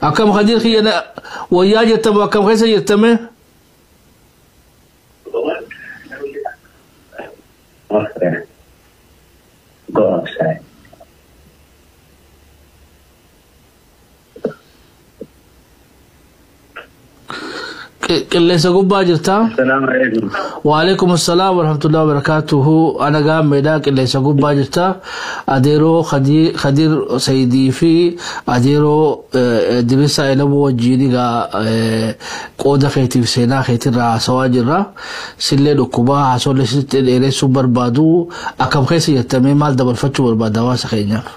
Akkam Khadiir kiyya, wayyaa jirtamu, akkam keessa jirtame? Okay. Go outside. Qilleensa gubbaa jirtaa? Assalamu alaikum. Waalaikum assalam warahmatullahi wabarakatuhu. Ana gaammeedha, qilleensa gubbaa jirta. Adeeroo Khadiir Sayidii fi adeeroo Dirisa Elamoo wajjin egaa qooda keetiif seenaa keetirraa haasawaa jirra. Sillee dhukkubaa haasawlee sitti dheeressuu barbaadu, akkam keessa jirtamee, maal dabarfachuu barbaada hawaasa keenyaaf?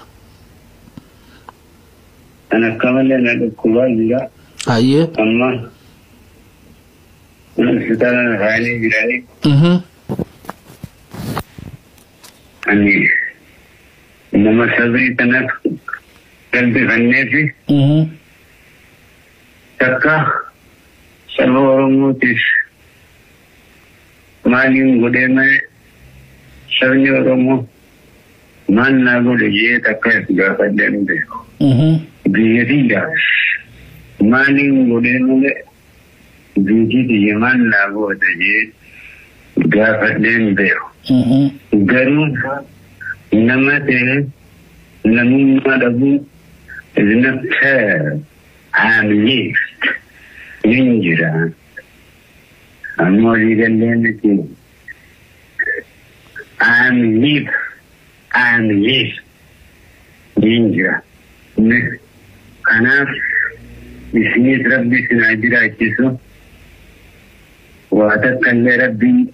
Ana akka malee na dhukkubaa jira. Hayyee. Amma hospitaala na kaa'anii jiranii. Ani nama sabrii kanaaf galbifanneefi takka saba Oromootiif maaliin godhee malee sabni Oromoo maal naa godhe jee takka if gaafadhee hin beeku. Biyya tiyyaaf maaliin godhee malee biyyi tiyya maal naa goote jee gaafadhee hin beeku. Garuu nama ta'e namummaa dhabuu is not fair. I'm left. Nin jira. Amma walii gallee miti. I'm live. I'm live. Nin jira. Kanaaf isinis Rabbi isin haa jiraachisu. Waa takka illee Rabbiin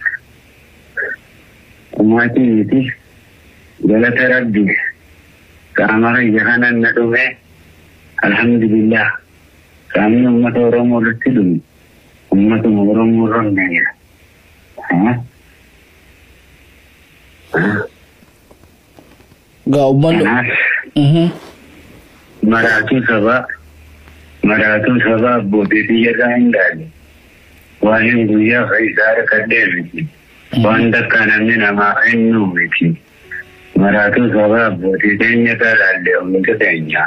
umaatii miti. Galata Rabbi. Qaama kiyya kanan na dhume. Alhamdulillah. Qaamni uummata Oromoo irratti dhume. Uummatuma Oromoo irra jira. Gaa uummanni. Kanaaf maraatuu sabaa abbootii biyyarraa hin dhaalle. Waan hin guyyaa faayidaa harkadhee miti. Waan takka namni namaa kennuu miti. Maraatuu sabaa abbootii keenya irraa dhaalle hunda keenya.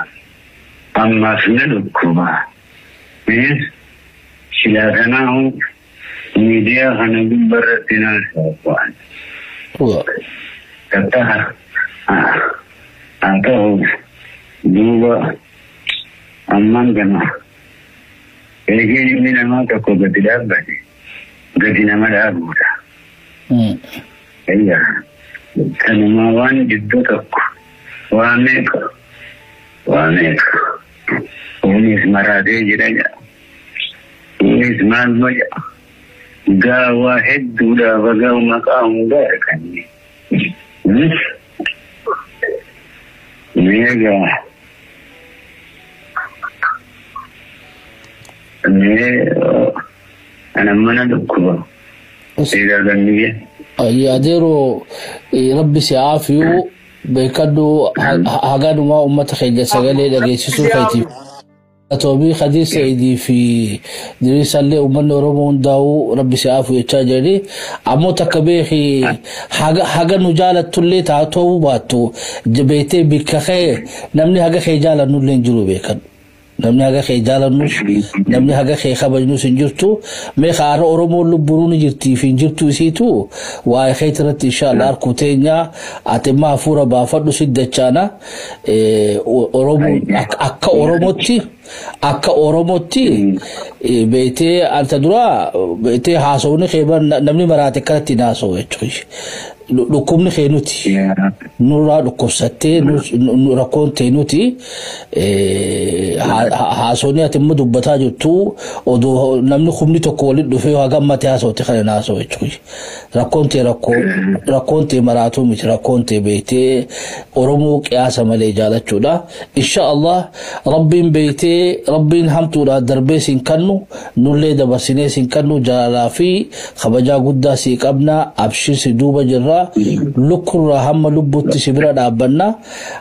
Ammaaf na dhukkuba. Silaa kanaahu miidiyaa kana gubbarratti naan saafaan. Takka haa ta'u, duuba ammaan kana eegeen ilmi namaa tokko gadi dhaabbate gadi nama dhaabuudha. Ayyaa, kanumaa waan 100 waa meeqa waa meeqa, kunis maraatee jira jedha, kunis maal jedha, gaawaa hedduudha, bagaa maqaa hundaa arganne. Meegaa mee ana mana dhukkuba. Egaa ganniyye. Adeeroo, Rabbi si aafiyuu, beekadhu haganumaa uummata keenya sagalee dhageessisuu keetiif. Atoobii Khadiir Saidii fi Diriisallee uummanni Oromoo hundaa'uu Rabbi si aafu jechaa jirani. Ammoo takka beeki, haga nu jaalattullee taatoo baattu beektee bikka kee namni haga kee jaalannullee hin jiru, beekadhu. Namni haga kee jaalannus, namni haga kee kabajnus hin jirtu. Mee haara Oromoon lubbuun ni jirtii fi hin jirtu isiitu waa'ee keeti irratti inshallah harkuu teenya. Ati immoo hafuura baafadhu, si dachaana. Oromoon akka Oromootti beektee anta dura beektee haasawni kee namni maraate akkanatti hin haasa'u jechuudha. Dhukkubni kee nuti nurraa dhukkubsattee rakkoon ta'e nuti haasawni ati immoo dubbataa jirtu odoo namni humni tokko walitti dhufee haa gammate haasawte kana haasa'u jechuudha. Rakkoon ta'e rakkoon ta'e maraatuu miti, rakkoon ta'e beektee Oromoo qiyaasa malee jaalachuudha. Insha Allah Rabbiin beektee Rabbiin hamtuudhaan darbee siin kannu, nullee dabarsinee siin kannu, jaalalaa fi kabajaa guddaa sii qabna, abshir, si duuba jirra, lukkurraa hamma lubbutti si bira dhaabbanna,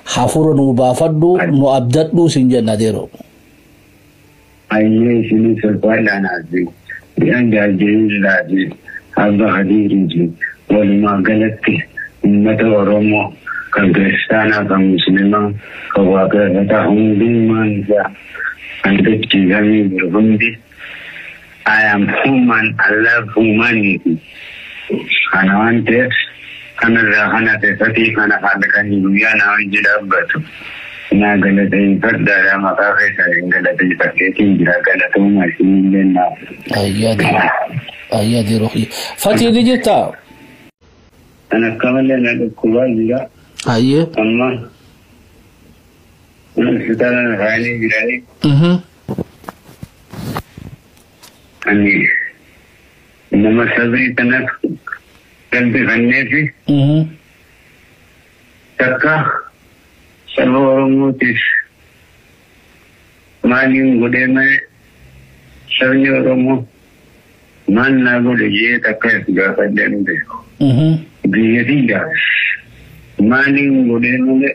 hafuura nu baafadhu, nu abdadhu siin jenna, adeeroo. Ayyee, isinii salphaadhaan dhi'aan jaaljeerraa abba Hadiiriiti, walumaa galatti uummata Oromoo kan kiristaanaa, kan musliimaa, kan waaqeffataa hundummaan isaa Kan dachii jiru hundi I am human, I love humanity. Kana waan ta'eef kanarraa kana fatii kana halkanii guyyaa na hojii dhaabbatu. Naa galateeffadhaadha maqaa keessan galateeffadheetiin jira galatooma isinillee naaf. Ayyaa diroo. Fatii ni jirtaa? Kan akka malee na dhukkubaa jira. Ayyee. Amma hospitaala na kaa'anii jiranii. Ani nama sabrii kanaaf galbifanneefi takka saba Oromootiif maaliin godhee malee sabni Oromoo maal naa godhe jee takka if gaafadhee hin beeku. Biyya tiyyaaf maaliin godhee malee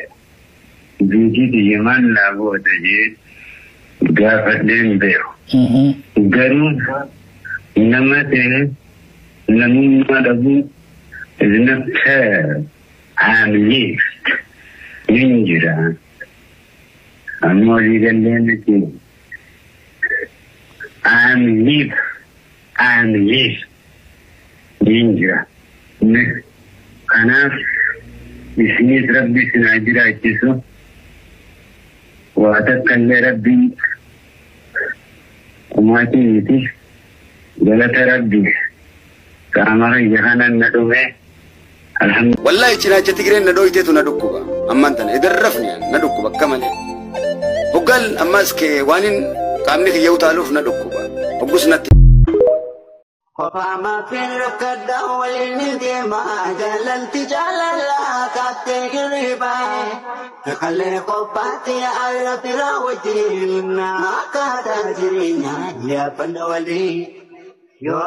biyyi tiyya maal naa goote jee gaafadhee hin beeku. Garuu nama ta'e namummaa dhabuu is not fair. I'm left. Nin jira. Amma walii gallee miti. I'm live. I'm live. Nin jira. Kanaaf isinis rabbi isin haa jiraachisu. Waa takka illee rabbiin kumaatii miti. Galata rabbi. Qaama kiyya kanan na dhume. Alhamdulillah. Wallahi cinaacha Tigreen na dhooyteetu na dhukkuba. Ammaan tana idarrafni na dhukkuba akka malee. Hoggaan ammas kee waanin qaamni kiyya utaaluuf na dhukkuba. Hoggus natti. Kophaa fi rakkadhaa waliin deemaa jaalalti jaalalaa kaattee hirribaa. Kallee qophaatti ayira biraa wajjin akkaataa jireenyaa yaabbanna waliin. Yoo